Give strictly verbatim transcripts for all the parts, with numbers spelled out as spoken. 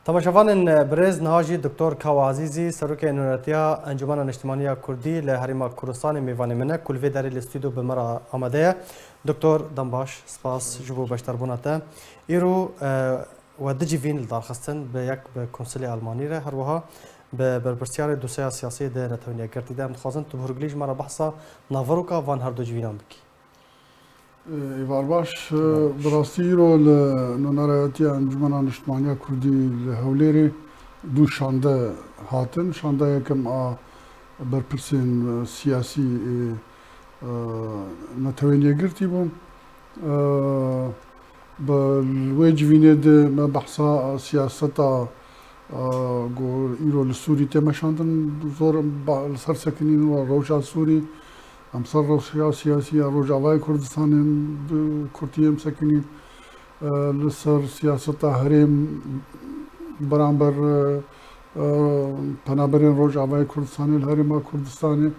Temaşevanên birêz, niha jî Doktor Kawa Azîzî, Serokê Nûnertiya Encûmena Niştimaniya Kurdî li Herêma Kurdistanê mêvanê min e, ku li vê derê li stûdyo bi me re amade ye. Doktor, dem baş, spas ji bo beşdarbûna te. Îro, e, we du civîn li dar xistin, bi yek bi Konsilê Almanî re, her wiha bi berpirsiyarê dosyeya siyasî di Netewên Yekgirtî de. Em dixwazin tu bi hûrgilî ji me re behsa naveroka van her du civînan bikî. Êvar baş. Êvar baş. Bi rastî îro li Nûnerayetiya Encûmena Niştimaniya Kurdî li Hewlêrê du şande hatin. Şanda yekem a berpirsên siyasî ê, e, Netewên Yekgirtî bûn. E, bi, li wê civînê de me behsa siyaseta, e, ku îro li Sûrî tê meşandin, zor ba-, li ser sekinîn û rewşa Sûrî, em ser rewşa siyasî ya Rojavayê Kurdistanê bi kurtî em sekinîn, e, li ser siyaseta herêm beramber, e, e, penaberên Rojavayê Kurdistanê li Herêma Kurdistanê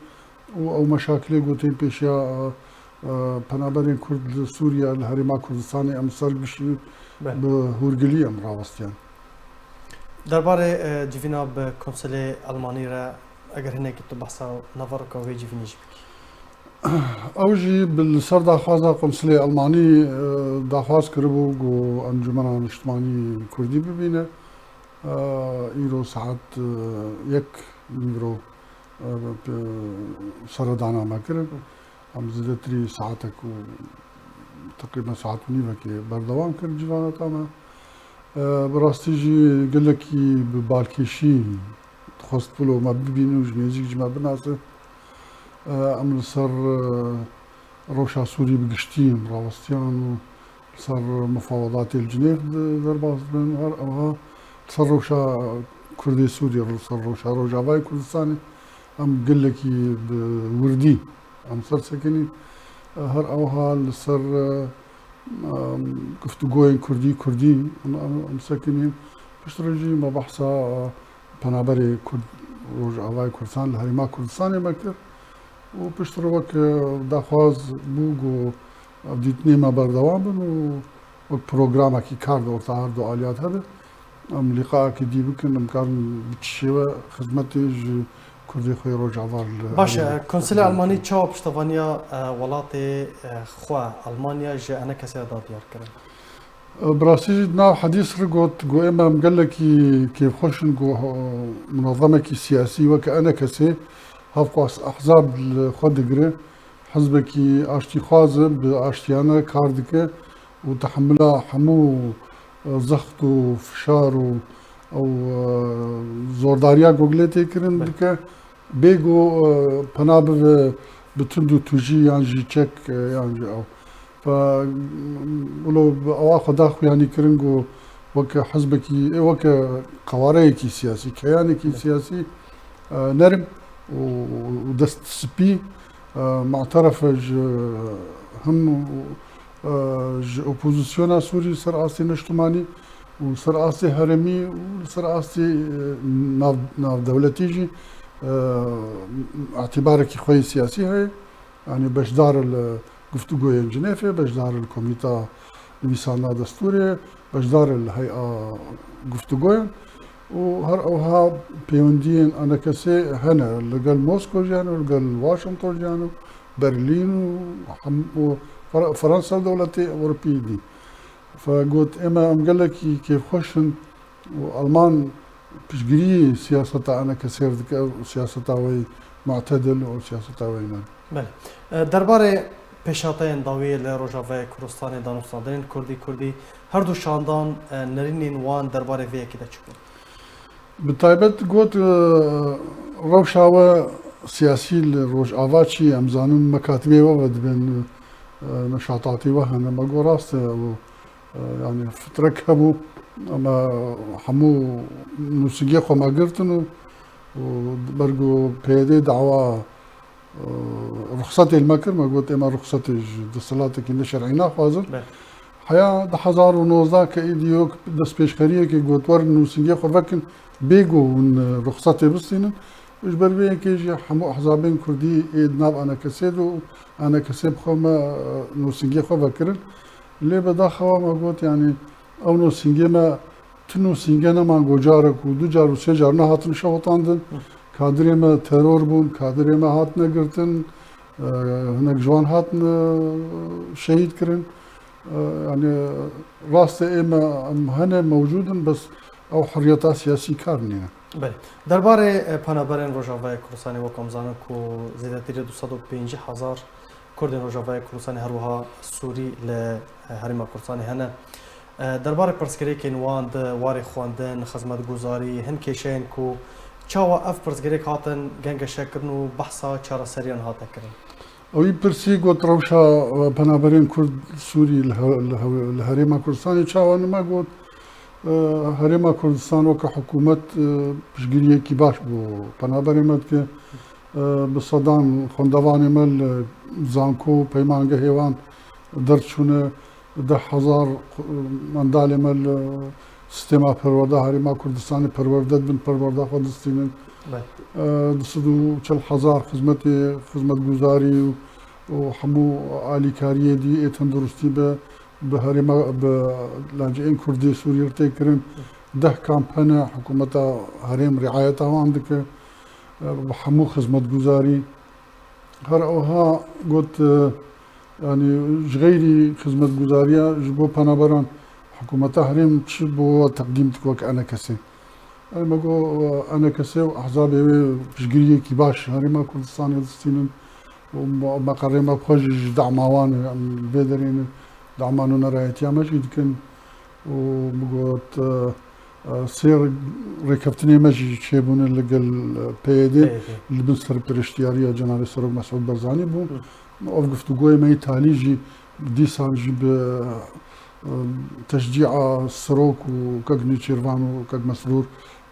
û ew meşakilê ku tên pêşiya, e, e, penaberên Kurd li Sûriye, li Herêma Kurdistanê em ser gişî Belê. bi hûrgilî em rawestiyan. Derbarê, e, civîna bi Konsilê Almanî re, eger hinekî tu behsa naveroka wê civînê jî bikî. Ew jî bi, li ser daxwaza Konsilê Almanî, e, daxwaz kiribû ku Encûmena Niştimanî Kurdî bibîne. E, îro saet, e, yek nîvro, e, pe-, seredana me kirin. Em zêdetirî saetek û teqrîben saet û nîvekê berdewam kir civata me. E, bi rastî jî gelekî bi balkêşî dixwest wilo me bibîne û ji nêzîk ji me binase. E, em li ser, e, rewşa Sûrî bi giştî em rawestiyan û li ser mufawedatê li Cinêv de derbas dibin. Her ewha li ser rewşa Kurdê Sûrî, li ser rewşa Rojavayê Kurdistanê em gelekî bi wirdî em ser sekinîn. Her ewha li ser, e, em, guftûgoyên Kurdî, Kurdî em, em, em sekinîn. Piştre jî me behsa, e, penaberê Kurd, Rojavayê Kurdistan li Herêma Kurdistanê me kir. Û piştre wek, e, daxwaz bû ku ev dîtinê me berdewam bin û wek programekî kar di orta her du aliya de hebe. Em lîqayekî dî bikin, em karin bi çi şêwe xizmetê ji Kurdê xwe yê Rojava li Baş e, Herêma Konsilê Kurdistanê Almanî bikin. Çawa piştevaniya, e, welatê, e, xwe, Almanya ji enekesê re da diyar kirin? E, bi rastî jî di nav hedîs re got, got, ême em gelekî kêfxweş in, got, ho-, munezemekî siyasî weke enekesê hevqas ehzab li xwe digire. Hizbekî aştîxwaz e, bi aştiyane kar dike û tehemila hemû, e, zext û fişar û ew, e, zordariya ku gilê tê kirin Belê. dike. Bê ku, e, pena bibe bi tund û tûjî yan jî çek, e, yan jî ew. Fe, wilo bi ewa xwe daxuyanî kirin ku weke hizbekî, ê, weke qewareyekî siyasî, keyanekî Belê. siyasî, e, nerm û, û dest spî, e, materefe ji him, e, ji opozisyona Sûrî ser astê niştimanî û ser astê herêmî û ser astê, e, nav-, navdewletî jî, e, îtîbarekî xwe yê siyasî heye. Yanî beşdar li guftûgoyên Cinêfê, beşdar li Komîta Nivîsandina Destûrê, beşdar li hey'a guftûgoyan û her ewha pêwendiyên enekesê hene li gel Moskow jî hene, li gel Washington jî hene, Berlîn û hem-, û Fer-, Fransa û dewletê Ewropî dî. Fe got, ême em gelekî kêfxweş in û Alman piştgiriyê siyaseta enekesê re dike, ew siyaseta wê mu'tedil û siyaseta wê ne. Belê. E, derbarê pêşhateyên dawî li Rojavayê Kurdistanê, danûstandinên Kurdî, Kurdî, her du şandan, e, nerînên wan derbarê vê yekê de çi bûn? Bi taybet got, e, rewşa we siyasî li Rojava çi ye? Em zanin mekatibê we ve dibin, e, neşatatî we hene. Me got rast e, û, e, yanî fitrek hebû. Em hemû nûsîngê xwe me girtin û, û ber ku P Y D dawa, e, ruxsetê li me kir, me got, ême ruxsetê ji desthilatekî neşer'î naxwazin. Be. Heya du hezar û nozdeh ke êdî yok destpêşxeriyekê got, werin nûsîngê xwe vekin, bê ku hûn, e, ruxsetê bistînin. Ji ber vê yekê jî hemû ehzabên kurdî ê di nav enekesê de û enekesê bi xwe me, e, nûsîngê xwe vekirin. Lê bedaxewa me got, yanî ew nûsîngê me Ti nûsînge neman ku carek û du car û sê car nehatin şewitandin. Kadirê me teror bûn, kadirê me hatine girtin, e, hinek ji wan hatine şehîd kirin. E, yani rastê ê me em hene mewcûd in, bes ew hurriyeta siyasî kar nîne. Belê. Derbarê, e, penaberên Rojavayê Kurdistanê, wek em zanin ku zêdetirî du sed û pêncî hezar Kurdên Rojavayê Kurdistanê, her wiha Sûrî li, e, Herêma Kurdistanê hene. E, derbarê pirsgirêkên wan di warê xwendin, xizmetguzarî, hin kêşeyên ku çawa ev pirsgirêk hatin gengeşekirin û behsa çareseriyan hate kirin? Ew î pirsî got, rewşa, e, penaberên Kurd Sûrî li he-, li he-, li Herêma Kurdistanê çawa nime got, e, Herêma Kurdistan weke hikûmet, e, piştgiriyekî baş bo penaberê me dike. E, bi sedan xwendevanê me li zanko û peymangehê wan derdiçûne, deh hezar mendalê me li sîstema perwerda Herêma Kurdistanê perwerde dibin, perwerda xwe distînin. Belê. E, du sed û çil hezar xizmetê, xizmetguzarî û, û hemû alîkariyê dî ê tenduristî be, bi herêma, bi laceyên Kurdê Sûrî re tê kirin. Deh kamp hene, hikûmeta herêm riayeta wan dike. Bi hemû xizmetguzarî. Her wiha got, e, yani ji xeyrî xizmetguzariya ji bo penaberan hikûmeta herêm çi bo teqdîm dike wek enekesê? Yani me got, e, enekesê û ehzabê wê piştgiriyekî baş Herêma Kurdistanê distînin û me-, meqerê me xwe jî ji dema wan em li vê derê ne, dema nûnerayetiya me jî dikin û me got, e, Sê rêkeftinê me jî çêbûne li gel P Y D, P Y D. Li bin serpereştiyariya Cenabê Serok Mesûd Barzanî bû. Hı. Ev guftûgoyê me yê talî jî dîsan jî bi, e, teşcîa Serok û Kek Nêçîrvan û Kek Mesrûr,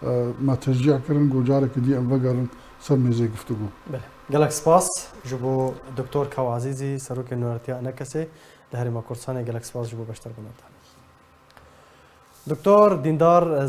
e, me teşcî kirin ku careke dî em vegerin ser mêzê guftûgo. Belê. Gelek spas ji bo Doktor Kawa Ezîzî, Serokê Nûneratiya Enekesê li Herêma Kurdistanê. Gelek spas ji bo beşdarbûna te. Doktor Dîndar,